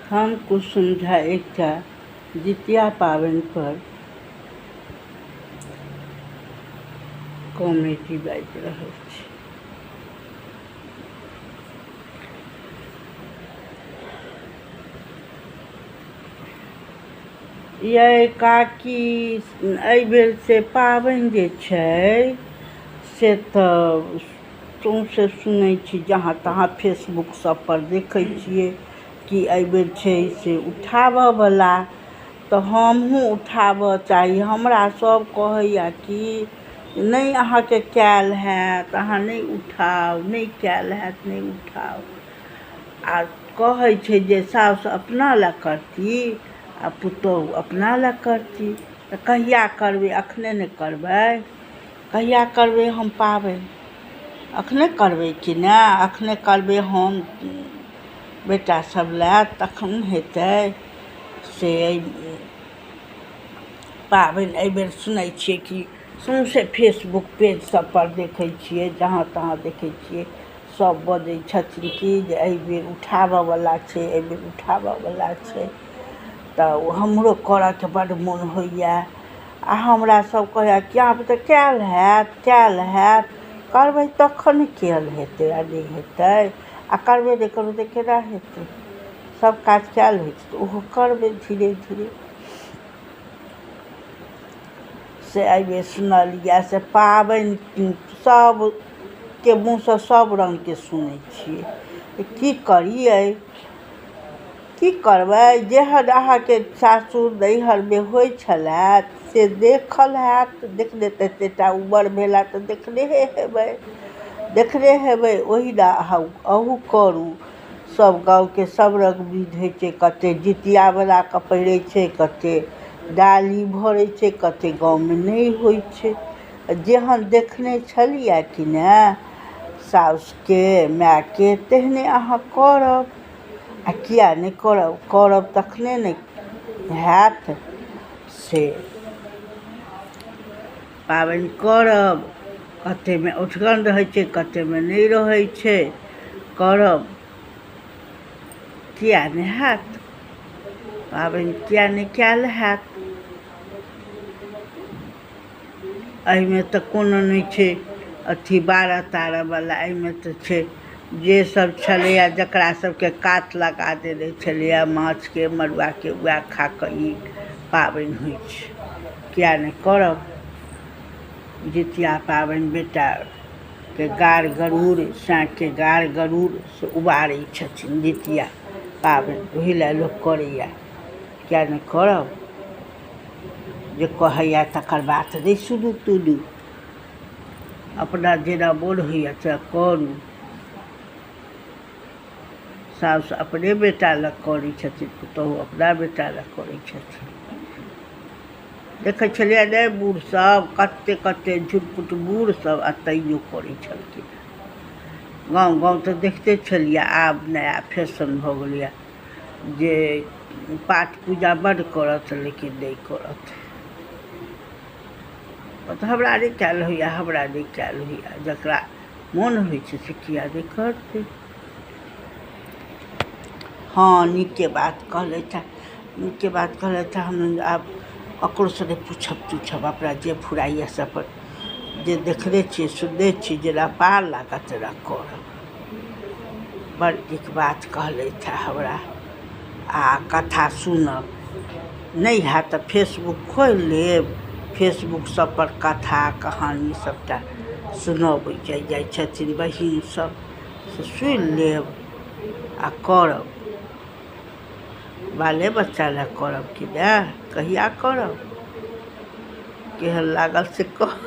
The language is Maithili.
हम कुसुम झा एकटा जितिया पाबनि पर कॉमेडी बाजि रहल छी। यै काकी, एहिबेर से पाबनि जे छै से तऽ सौँसे सुनै छी, जहाँ तहाँ फेसबुक सब पर देखै छियै कि एहिबेर छै से उठाबऽ बला, तऽ हमहूँ उठाबऽ चाही। हमरा सब कहैया कि नहि अहाँके कयल हैत, अहाँ नहि उठाउ, नहि कयल हैत, नहि उठाउ। आ कहै छै जे साउस अपना लए करती आ पुतोहु अपना लए करती। तऽ कहिया करबै? अखने ने करबै? कहिया करबै हम पाबनि? अखने करबै कि ने? अखने करबै हम बेटा सब लए, तखन हेतै। से पाबनि एहिबेर सुनै छियै कि सौँसे फेसबुक पेज सब पर देखै छियै, जहाँ तहाँ देखै छियै, सब बजै छथिन कि जे एहिबेर उठाबऽ बला छै, एहिबेर उठाबऽ बला छै। तऽ हमरो करऽके बड्ड मोन होइया। आ हमरा सब कहैया कि अहाँ बुते कयल हैत, कयल हैत? करबै तखन कयल हेतै आ नहि हेतै। आ करबे नहि करबै तऽ केना हेतै? सब काज कयल होइ छै तऽ ओहो करबै धीरे धीरे। से एहिबेर सुनलियै से पाबनि सबके मुँहसँ सब रङ्गके सुनै छियै। की करियै, की करबै? जेहन अहाँके सासुर नैहरमे होइ छलै से देखल हैत, देखने तऽ एतेटा उमर भेल तऽ देखने हेबै, देखने हेबै, ओहिना अहाँ अहूँ करू। सब गाँवके सब रङ्ग विध होइ छै। कते जितिया बनाकऽ पहिरै छै, कते डाली भरै छै, कते गाँवमे नहि होइ छै। जेहन देखने छलियै कि ने साउसके मायके, तेहने अहाँ करब। आ किया नहि करब? करब तखने ने हैत। से पाबनि करब। कतेमे औठगन रहै छै, कतेमे नहि रहै छै। करब, किया नहि हैत पाबनि? किया नहि कयल हैत? एहिमे तऽ कोनो नहि छै अथी बारह तारह बला। एहिमे तऽ छै जे सब छलैया, जकरा सबके कात लगा देने छलैया माछके मड़ुआके, वएह खा कऽ ई पाबनि होइ छै। किया नहि करब जितिया पाबनि? बेटाके गार गरूर, साँयके गार गरूर से उबारै छथिन। जितिया पाबनि ओहि लए लोक करैया। किया नहि करब? जे कहैया तकर बात नहि सुनू तुनू, अपना जेना मोन होइया तेना करू। साउस अपने बेटा लए करै छथिन, पुतोहु अपना बेटा लए करै छथिन। देखै छलियै ने बूढ़ सब, कते कते झुरपुट बूढ़ सब, आ तैयो करै छलखिन। गाँव गाँव तऽ देखते छलियै। आब नया फैशन भऽ गेलैया जे पाठ पूजा बड्ड करत लेकिन नहि करत। तऽ हमरा नहि कयल होइया, हमरा नहि कयल होइया। जकरा मोन होइ छै से किया नहि करतै? हँ, नीके बात कहलथि, नीके बात कहलथि। हम आब ककरोसँ नहि पूछब तूछब। अपना जे फुराइया से अपन जे देखने छियै, सुनने छियै, जेना पार लागत तेना करब। बड़ नीक बात कहलथि हमरा। आ कथा सुनब नहि हैत तऽ फेसबुक खोलि लेब। फेसबुक सब पर कथा कहानी सबटा सुनबै जाइ जाइ छथिन बहिन सब, से सुनि लेब आ करब। बाले बच्चा लए करब कि ने? कहिया करब? केहन लागल से कह।